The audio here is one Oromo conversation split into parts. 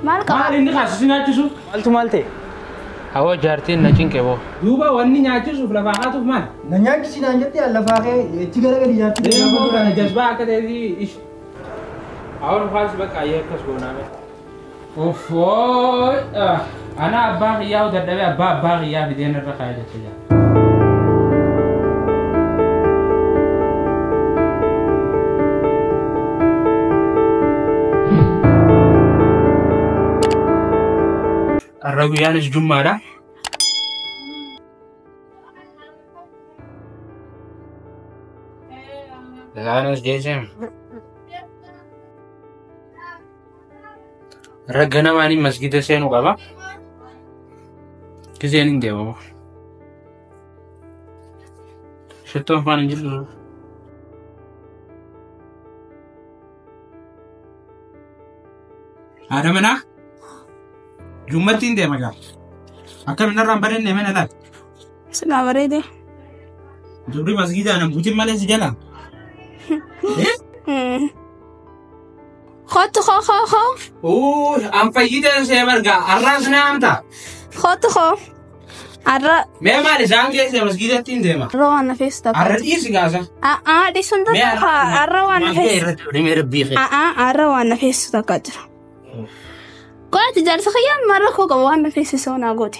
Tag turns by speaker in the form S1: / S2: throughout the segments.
S1: Maal qaba?
S2: Maal inni kaasisi nyaachisu?
S3: Maaltu maal ta'e?
S2: Hawwa jaartiin na cinqe boo. Duuba wanni nyaachisuuf lafaa haatuuf maal?
S3: Na nyaachisi naan jettee lafaa kee itti garagali nyaachisi.
S2: Deemoo kana jazbaa akka ta'eeti ish. Hawwa nufaas bakka ayyee akkas goonaa bee. Uffoo ana abbaa kiyyaa dadhabee abbaa abbaa kiyyaa fideen irra kaa'ee jecha jira. Har'a guyyaanis jummaadha. Laanas jeesem. Har'a ganamaanii masgida seenuu qaba. Giseen hin deemu. Shittoon faana hin jirtu. Haadha manaa jummatti hin deema gaa. Akkam narraan barenne mana laal.
S1: Silaa bareede.
S2: Dubri masgidaa nan butin malee si jala.
S1: Kootu koo koo koo.
S2: Uu an fayyideen see barga arraas na amta.
S1: Kootu koo. Arra
S2: Mee maal isaan geesse masgidatti hin deema.
S1: arra waan na feessu takka.
S2: Arra dhiisi gaasa.
S1: A'aa dhiisuun
S2: Mee
S1: takka arra waan na feessu.
S2: irratti dhimee rabbii kee.
S1: A'aa arra waan na feessu takka jira. Qo'ati jaarsa kiyyaan maal rakkoo qaba waan na feessisoo naa goote.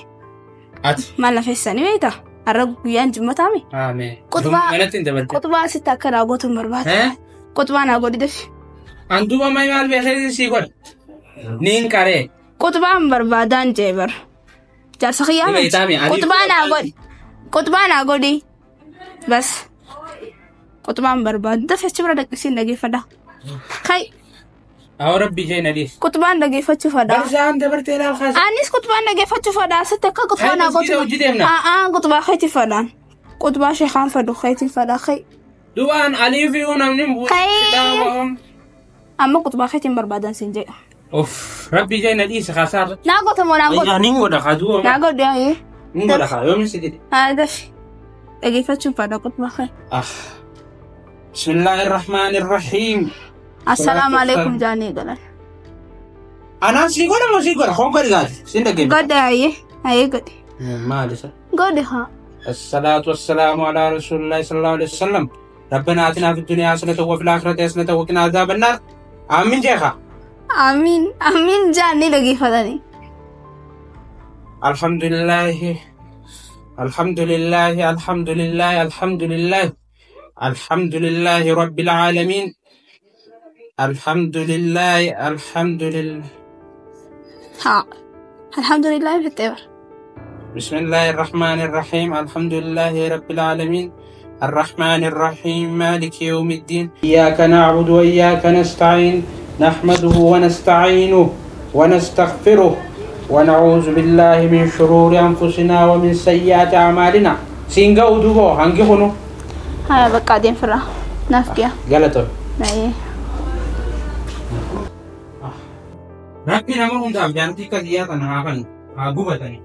S2: Ati.
S1: Maal na feessisanii beektaa? Arra guyyaan jimmataami.
S2: Amee.
S1: Qutbaa-
S2: Manatti hin dabalte.
S1: Qutbaa sitti akka naa gootu hin barbaadu.
S2: Eh?
S1: Qutbaa naa godhi dafi.
S2: An duuba mai maal beekee sii godha. Niin qaree.
S1: Qutbaan barbaadaan jee bar. Jaarsa kiyyaa
S2: Ni
S1: miti.
S2: beektaami, ani-
S1: Qutbaa naa godhi. Qutbaa naa godhi. Bas. Qutbaan barbaadu. Dafi achi bira dhaqqisiin dhageeffadha. Kai
S2: Awwa rabbii jee na dhiisi.
S1: qutbaan dhageeffachuu fadha.
S2: Barsaan dabartee laal kaasa.
S1: Anis qutbaan dhageeffachuu fadha. Asitti akka qutbaa
S2: Kai
S1: naa
S2: masgida
S1: gootu.
S2: hojii deemna.
S1: A'aa qutbaa keetii fadhaan. Qutbaa sheekaan fadhu keetiin fadha. Kai
S2: Duubaan alii fi namni hin buusu.
S1: Kai. Amma qutbaa keetiin barbaadan siin jedha.
S2: Uff rabbii jee na dhiisi kaasaarra.
S1: Naa goota moo naa goota?
S2: Ayyaa niin godha kaa duuba.
S1: Naa godhi ayee.
S2: Niin godha kaa yoomin si dide.
S1: Haa dafi. Dhageeffachuun fadha qutbaa kee.
S2: Ah. Bismillahirrahmanirrahiim.
S1: Assalaamu alaikum jaanii galan.
S2: Anaan sii godha moo sii godha? Koon godhi gaati. Siin dhaggeeffadha.
S1: Godhi ayee. Ayee godhi.
S2: Maal isa?
S1: Godhi haa.
S2: الصلاة والسلام على رسول الله صلى الله عليه وسلم ربنا آتنا في الدنيا حسنة وفي الآخرة حسنة وقنا عذاب النار آمين شيخا
S1: Amiin. Amiin jaanii dhageeffatanii.
S2: الحمد لله الحمد لله الحمد لله الحمد لله الحمد لله رب العالمين الحمد لله الحمد لله
S1: Haa. Alhamdulillah fittee bara.
S2: بسم الله الرحمن الرحيم الحمد لله رب العالمين الرحمن الرحيم مالك يوم الدين إياك نعبد وإياك نستعين نحمده ونستعينه ونستغفره ونعوذ بالله من شرور أنفسنا ومن سيئات أعمالنا سينغا ودوبو هنجي خنو
S1: Haa bakka adeemfirra. Naaf gi'a.
S2: غلطة
S1: Ayee.
S2: ربي نمر هم جانتي كذيا تنها كان غوبتني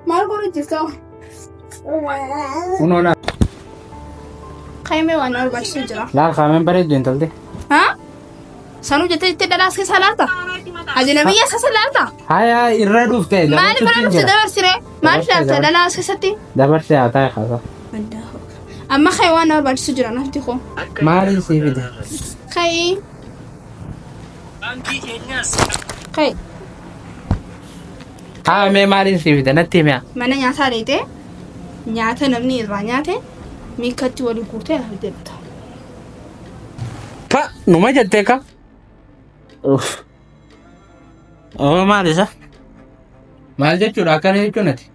S1: Maal godhu jirta?
S2: Unola
S1: Qaymee waan nama barbaachisu jira.
S2: laal kaameen bareeddu intalti
S1: Haa? Sanuu jettee jettee dhalaas keessa laalta? Ajnabiyyaa keessa laalta?
S2: haya irra dhufte
S1: Maaliif bira dhufte dabarsire? Maaliif laalta dhalaas keessatti?
S2: dabarse haa ta'e kaasa
S1: Amma kay waan nama barbaachisu jira nafti koo.
S2: maaliin sii fide
S1: Kay. Kay.
S2: haa mee maaliin sii fide natti himea
S1: Mana nyaataa dheeyte nyaata namni irraa nyaate miikatti walii guurtee lafa deemta.
S2: ka numa jettee ka oo maal isa maal jechuudha akkana jechuun ati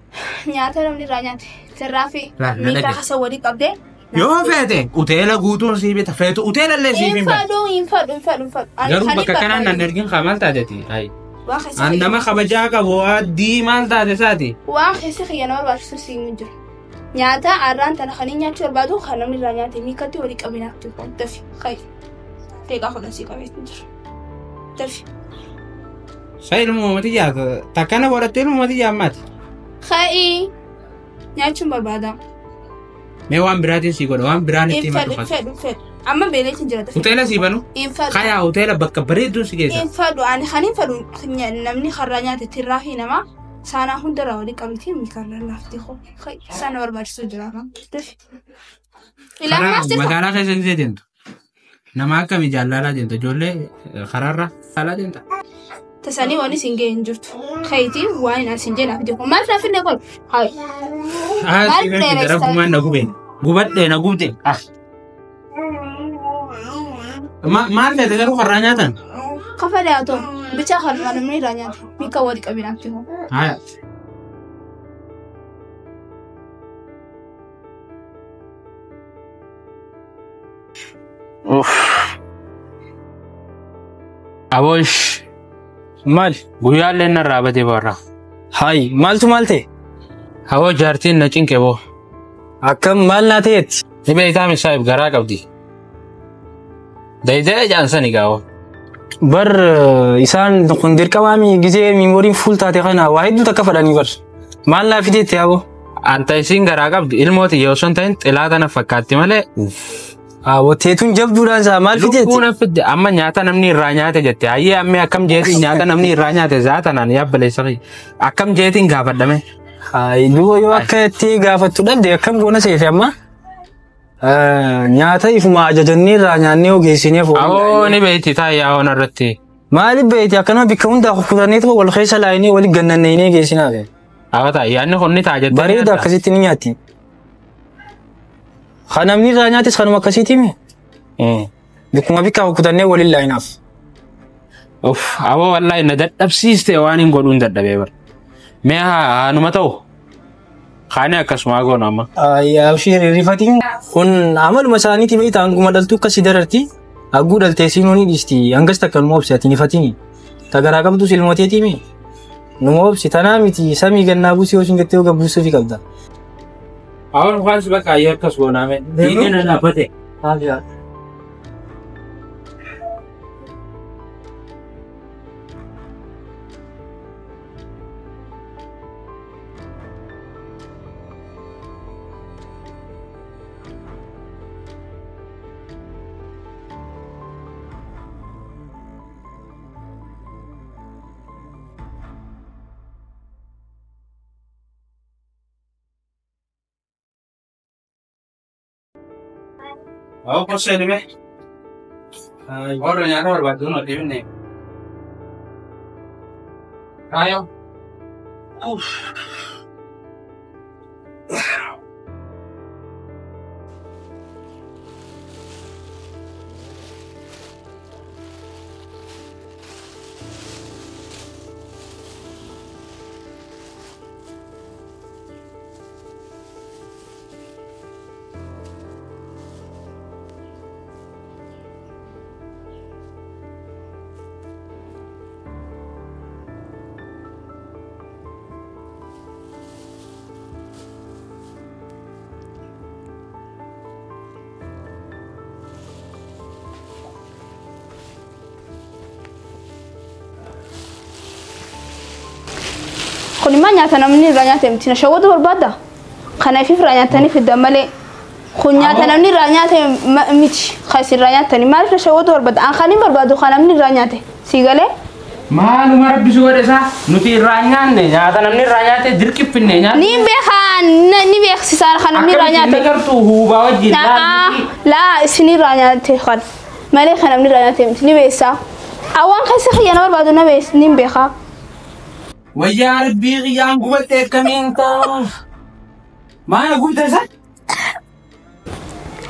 S1: Nyaata namni irraa nyaate sirraa fi
S2: Laal, na
S1: miikaa
S2: dhagaye.
S1: kasa walii qabdee.
S2: yoo feete uteela guutuun sii bita feetu uteela illee siif
S1: Hin
S2: hin bita
S1: fadhu hin fadhu hin fadhu hin fadhu. Ani
S2: garuu
S1: kan
S2: bakka
S1: hin
S2: kanaan nan
S1: barbaadu.
S2: ergin kaa maal taateeti ayi
S1: Waan keessa
S2: an nama kabajaa qabu addii maal taate isaati
S1: Waan keessa kiyya nama barbaachisu siin hin jiru. Nyaata arraan tana kan hin nyaachuu barbaadu kan namni irraa nyaate miikatti walii qabinaaf jiru. Dafi kay. Deeqaa kudhan sii qabee hin jiru. Dafi.
S2: Sa ilmuma tiyyaa takkana godhattee ilmuma tiyyaa ammaati.
S1: Ka'ii nyaachuun barbaada.
S2: Mee waan biraatiin sii godha waan biraan itti
S1: Hin
S2: hima
S1: fedhu
S2: dhufatu.
S1: fedhu fedhu. Amma beeleetiin jira dafee.
S2: Hoteela sii banu?
S1: Hin fedhu.
S2: Kayaa hoteela bakka bareedduu si geessa.
S1: Hin fedhu ani kan hin fedhu namni karraa nyaate tirraa fi nama saanaa hundarraa walii qabitii mikarraa laafti koo. Saana barbaachisu jira. Dafi. Ilaalumaas jirta.
S2: Magaalaa keessa ni deemtu. Nama akkamii jaallalaa deemta ijoollee karaarra jaallalaa deemta.
S1: Tasanii waan isin ga'e hin jirtu. Kayitii waan hin isin jedhaaf jiru. Maal naaf hin qol? Hayi.
S2: Maal dheeressa? Na gubeen. Gubadhee na gubde. Maal ta'e garuu karraa nyaatan?
S1: Kafa dhiyaatoo bichaa karraa namni irraa nyaata. Miika walii qabinaaf jiru.
S2: Haya. Aboosh.
S3: Maal?
S2: Guyyaallee narraa badee boorraa.
S3: Hayi maaltu maal ta'e?
S2: Aboo jaartiin na cinqe boo.
S3: Akkam maal naa ta'etti?
S2: Ni beektaa misaa'ib garaa qabdi. Dayidee jaansani gaawoo.
S3: Bar isaan kun dirqamaami gizee miimooriin fuul taate kana waa hedduu takka fadhanii bar. Maal naa fideetti aboo?
S2: Anta isiin garaa qabdi ilmoo xiyya osoo hin ta'in xilaata na fakkaatti malee.
S3: Aboo teetuun jabduudhaan isaa maal fideetti?
S2: Lubbuu na fidde amma nyaata namni irraa nyaate jette hayyee ammee akkam jeetiin nyaata namni irraa nyaate zaatanaan yaabbaleessa akkam jeetiin gaafadhame.
S3: Hayi duuba yoo akka itti gaafattu dhabde akkam goona seete amma? Nyaata ifuma ajajannee irraa nyaannee ogeessinee foon.
S2: Awoo ni beekti taa'ee hoon irratti.
S3: Maaliif beekti akkanuma bikka hundaa kukkutanee tuma wal keessa laayinee wali gannanneenee geessinaa fe.
S2: Awwa ta'a yaadni kun ni ta'a jettee.
S3: Bareeda akkasitti ni nyaatti. Kan namni irraa nyaates kanuma akkasiiti mi? Bikkuma bikka kukkutannee waliin laayinaaf.
S2: Uff awoo wallaahi na dadhabsiiste waan hin godhuun dadhabee bara. Mee haanuma ta'u. Kaani akkasumaa goona amma.
S3: Abshir rifatiin kun amaluma isaaniiti beektaa hanguma dhaltuu akkasii dararti. Hagguu dhaltee siinuu ni dhiisti hangas takka numa obsi ati ni fatini. Ta garaa qabdus ilmooteetii mi? Numa obsi tanaa miti samii gannaa buusii yoo isin jettee yoo gabbuusuufi qabda.
S2: Awwan waan si bakka ayyee akkas goonaame. Diinni na dhaabbate. Awwa korsee dhibee. Warra nyaata barbaadu nu dhibne. Kaayoo.
S1: Kun immoo nyaata namni irraa nyaate miti na shawwatu barbaadda. Kanaaf irraa nyaatanii fiddan malee kun nyaata namni irraa nyaate miti kan isin irraa nyaatanii maaliif na shawwatu barbaadda? An kan hin barbaadu kan namni irraa nyaate sii galee?
S2: Maaluma rabbi si godhe isaa nuti irraa nyaanne nyaata namni irraa nyaate dirqiffinne nyaata.
S1: Ni beekaa ni beeksisaa kan namni irraa nyaate.
S2: Akkamitti gartuu huubaa wajjin
S1: Laa isin irraa nyaate kan malee kan namni irraa nyaate miti ni beeksisaa. Awwaan keessa xiyya na barbaadu na beeksi ni beekaa.
S2: Wayyaa rabbii qiyyaan gubadhe akkamiin ta'a? Maal gubte isa?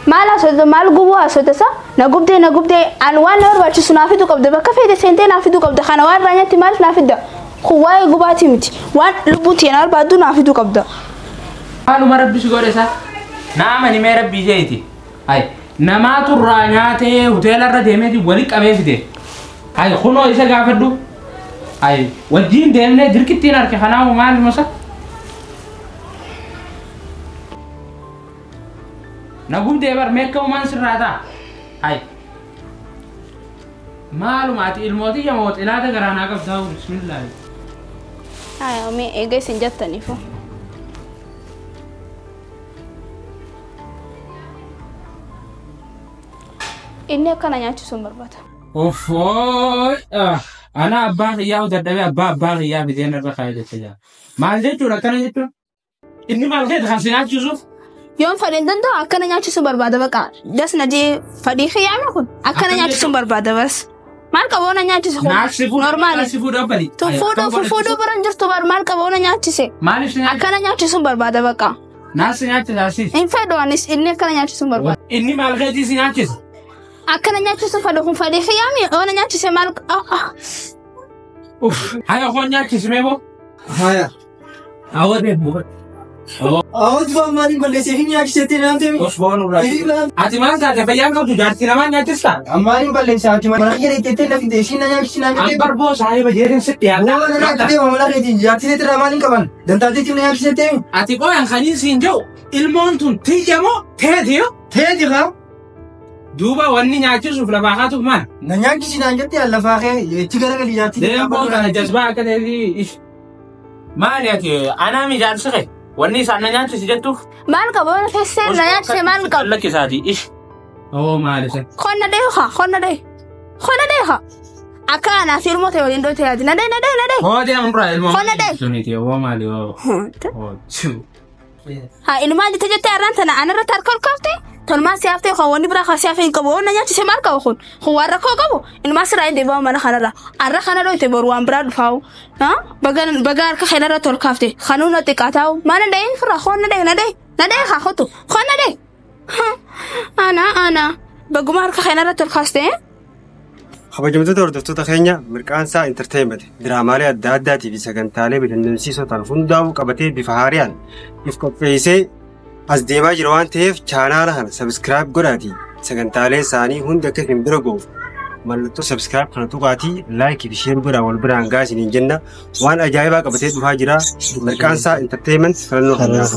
S1: Maal haasofte maal gubuu haasofte isa? Na gubdee na gubdee an waan na barbaachisu naa fiduu qabda bakka feete seentee naa fiduu qabda kana waan irraa nyaatti maaliif naa fidda? Kun waa'ee gubaatii miti waan lubbuu tiyya na barbaaddu naa fiduu qabda.
S2: Maaluma rabbi si godhe isa? Naama ni mee rabbii jeeti. Hayi namaatu irraa nyaatee hoteela irra deemeeti wali qabee fide. Hayi kunoo isa gaafadhu. Hayi wajjin deemnee dirqittiin harke kanaafu maal masa? Na gubdee bar meeqa uumaan sirraa ta'a? Hayi. Maaluma ati ilmootii yamoo xilaata garaanaa qabdaa bismillaahi.
S1: Haa mee eega isin jettaniifu. Inni akkana nyaachisuu hin barbaada.
S2: Uffoo ana abbaa kiyyaa dadhabee abbaa kiyyaa fideen irra kaa'ee jecha jira. Maal jechuudha akkana jechuun? Inni maal keeti kan si nyaachisuuf?
S1: Yoon fadhiin danda'u akkana nyaachisuu barbaada baqa. Das na jee fadhii kiyyaame kun akkana nyaachisuu barbaada bas. Maal qaboo na nyaachise kun?
S2: Naaf si fuudhuu
S1: Normaali.
S2: naaf si fuudhuu abbali.
S1: Tu fuudhuu bira hin jirtu bar maal qaboo na nyaachise?
S2: Maaliif si nyaachisa?
S1: Akkana nyaachisuu barbaada baqa.
S2: Naaf si nyaachisa asiis.
S1: Hin fedhu anis inni akkana nyaachisuu barbaada.
S2: Inni maal keetii si nyaachisa?
S1: Akkana nyaachisuu fadhu kun fadhii kiyyaame yoo na nyaachise maal
S2: Uff haya koon nyaachismee boo?
S3: Haya.
S2: Awwa deemu.
S3: Awwa maaliin balleessee fi nyaachiseetti naamtee mi?
S2: Osboon irraa. Ati maal taate fayyaan qabdu jaartii namaa nyaachistaa?
S3: Maaliin balleessaa ati mana kiyya deettee lafi ishii na nyaachisi naan
S2: An
S3: jettee.
S2: barboo saahiba jeetiin sitti
S3: Boo na
S2: yaadda.
S3: nyaachitee mana keetiin jaartii irraa maaliin qaban? Dantaatiitti na nyaachiseettee mi?
S2: Ati qoyan kaniin siin jedhu ilmoon tun tiyya moo teeti yoo?
S3: Teeti haa.
S2: Duuba wanni nyaachisuuf lafaa kaatuuf maal?
S3: Na nyaachisi naan jettee lafaa kee itti garagalii jaartii.
S2: Deemboo kana jazbaa akka ta'eeti ish. Maali ati anaa mi jaarsi kee? Wanni isaan na nyaachisi jettuuf?
S1: Maal qaba yoo teessee na nyaachise maal qaba?
S2: Lakkisaati ish. Oo maali sen?
S1: Qonna dheeha qonna dhee qonna dheeha akka anaaf ilmoo ta'e waliin dhootee yaadi na dhee na dhee na dhee.
S2: Hoo deemu dura ilmoo.
S1: Qonna dhee.
S2: Suniiti oo maali oo. Oo chiu.
S1: Haa ilmaan jette jettee har'aan tana anarratti harka ol kaafte tolmaan si haftee kan wanni biraa kan si hafe hin qabu na nyaachise maal qaba kun kun waan rakkoo qabu ilmaan sirraa hin deebi'amu mana kanarra har'a kana dhoyte boru waan biraa dhufaa'u baga baga harka kanarratti ol kaafte kanuu na xiqqaataa'u maal na dhee firra qonna dhee na dhee na dhee haa hotu qonna dhee ana ana baguma harka kanarratti ol kaaste.
S4: Kabajamtoota hordoftoota keenya Mirqaansaa Entertainment diraamaalee adda addaatii fi sagantaalee bashannansiisoo ta'an hundaa'uu qabatee bifa haariyaan if qopheessee as deemaa jira waan ta'eef chaanaala kana subscribe godhaatii sagantaalee isaanii hunda akka isin bira ga'uuf mallattoo subscribe kana tuqaatii like fi share godhaa wal biraan gahaa isiniin jenna waan ajaa'ibaa qabatee dhufaa jira Mirqaansaa Entertainment filannoo kanaaf.